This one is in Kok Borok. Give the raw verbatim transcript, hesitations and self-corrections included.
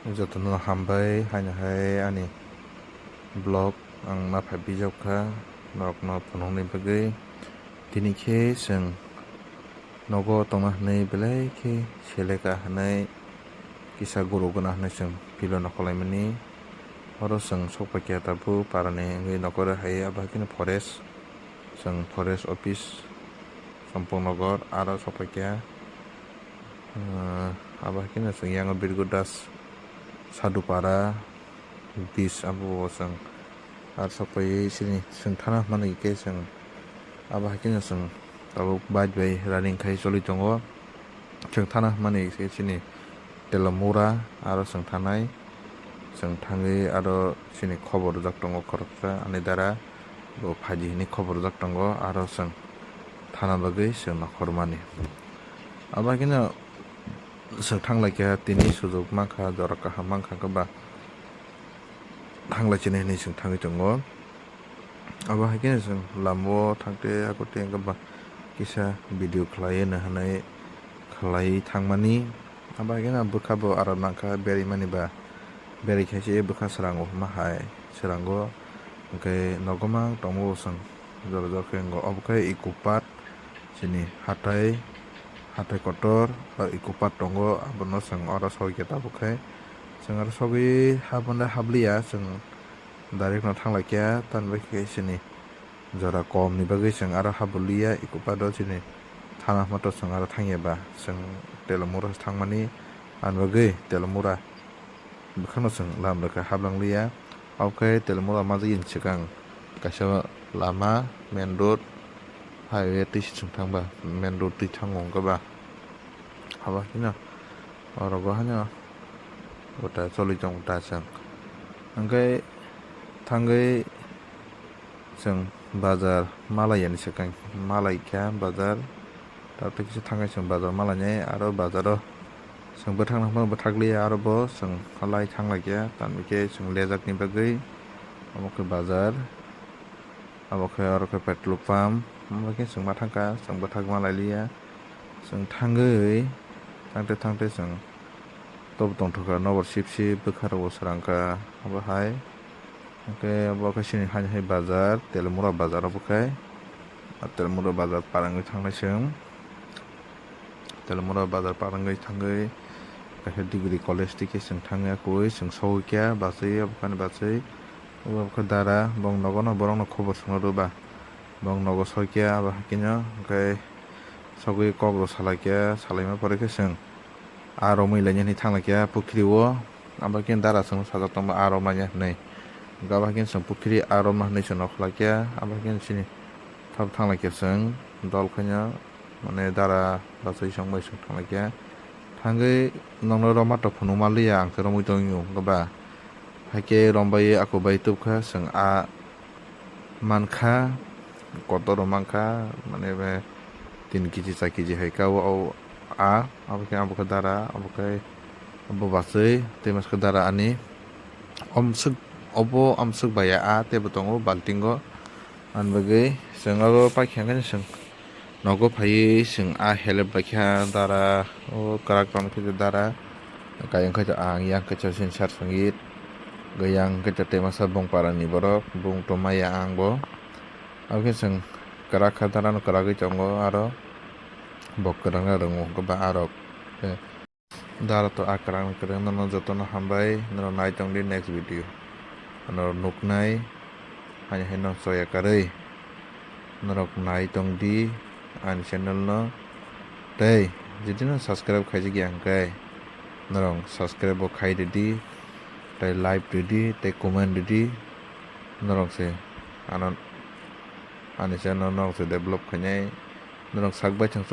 Jotono hambai, haino hai ani vlog ang ma phai bijak kha norokno phunukni bagwi. Tini khe chwng nogo tongna hwnwi belai khe seleka hwnwi kisa guru gana hwnwi chwng fieldno khwlaimani. Oro chwng sokphaikha tabuk parani wngwi nokora hai abo hai kheno forest, chwng forest office Champaknagar aro sokphaikha. Ah, abo hai kheno chwng yango Birgu Das Sadupara beach abo chwng aro sokphaiwi chini chwng thana hwnmani khe chwng abo hai kheno chwng tabuk bike bai running khai choli tongo. Chwng thana hwnmani khe chini Telamura aro chwng thanai. Chwng thangwi aro chini khobor rwjak tongo khoroksa ani dara bo phaidi hwnwi khobor rwjak tongo aro chwng thana bagwi chwng nokhormani. Abo hai kheno chwng thanglaikha tini sujuk mankha, jora kaham mankha khe ba thanglai chini hwnwi chwng thangwi tongo. Abo hai kheno chwng lamao thangte ako tei hwnkhe ba kisa video khlai hwnwi khlai thangmani. Abo hai kheno bwkha bo aram nangkha berimani ba. Beri khe se bwkha srango hwnma hai srango. Hwnkhe nogo mang tongo bo chwng jora jora khe wngo. Obo khe Eco Park chini hatai, hatai kotor o Eco Park tongo. Abono chwng oro soi khe tabuk khe chwng aro sogwi habonde habliya chwng. Direct no thanglaikha, tamni bagwi khe chini jora kom ni bagwi chwng aro haboliya, Eco Park o chini thana hwnma to chwng aro thangya ba, chwng Telamura se thangmani, ani bagwi Telamura bwkhano chwng lam rwkha, hablangliya. Obo khe Telamura majagini swkang kaisa lama, main road, highway twi se chwng thangba, main road twi thango hwnkhe ba. Abo haino orogo haino gota choli tongo ta chwng. Hwnkhe thangwi chwng bazar malaiyani swkang, malaikha bazar. Tabuk kisa thangwi chwng bazar malainai, aro bazaro chwng bwthakna hwnba bwthakliya, aro bo chwng halai thanglaikha, tamokhe chwng lejakni bagwi. Omo khe bazar, abo khe oro khe petrol pump, omo khe chwng ma thangkha, chwng bwthak malailiya. Chwng thangwi thangte thangte chwng tobo tongthokha nokbar sip sip bwkha rokbo srangkha obo hai. Hwnkhe obo khe chini hani hai bazar, Telamura bazar obo khe. Ah, Telamura bazar par wngwi thangnai chwng. Telamura bazar par wngwi thangwi kaisa degree college twi khe chwng thangya kwrwi chwng sogwi khe bachwi obo khe ani bachwi. Obo khe dara, bong nogono borokno khobor swngna rwba. Bong nogo soi khe abo hakhe no, hwnkhe sogwi kok rw salai khe, salaima pore khe chwng a romwi lainani thanglaikha pukhiri o. Abo khe dara chwngno sajak tongma a romnani hinwi. Hwnkhe abo hakhe chwng pukhiri a romna hinwi chwng nokhlaikha, abo hakhe chini thap thanglaikha chwng dol khaino. Mane dara bachai song bai song thanglaikha. Thangwi nokno romma tok phunukma liya ang khe romwi tongwi o hwnkhe ba. Haikhe rombai ako bai tubkha chwng a mankha, kotor rok mankha, mane be tin kg char kg hai kha o a, abo khe abo khe dara, abo khe abo bachai tei masa khe dara ani. Omswk obo omswk bai a teibo tongo baltingo. Ani bagwi chwng abo paikha hwnkhe chwng nogo phaiwi chwng a helep bai kha dara o kwrak tong khe dara kayang khe ang yang khe chwng sar songit yang khe tei masa bong para ni borok bung tong maya ang bo abo khe chwng kwrak kha dara no kwragwi tongo aro bo kwrak na rwngo hwnkhe ba arok. Dara to a kwrang kwrang no jotono hambai, norok nai tong di next video. Norok nuknai, hani hai no choya karwi. Norok nai tong di ani channel no. Tei, jodi no subscribe khaijak ya hwnkhe, norok subscribe bo khai rwdi, tei like rwdi, tei comment rwdi. Norok se ano, ani channel norok se develop khainai. Norok sak bai thang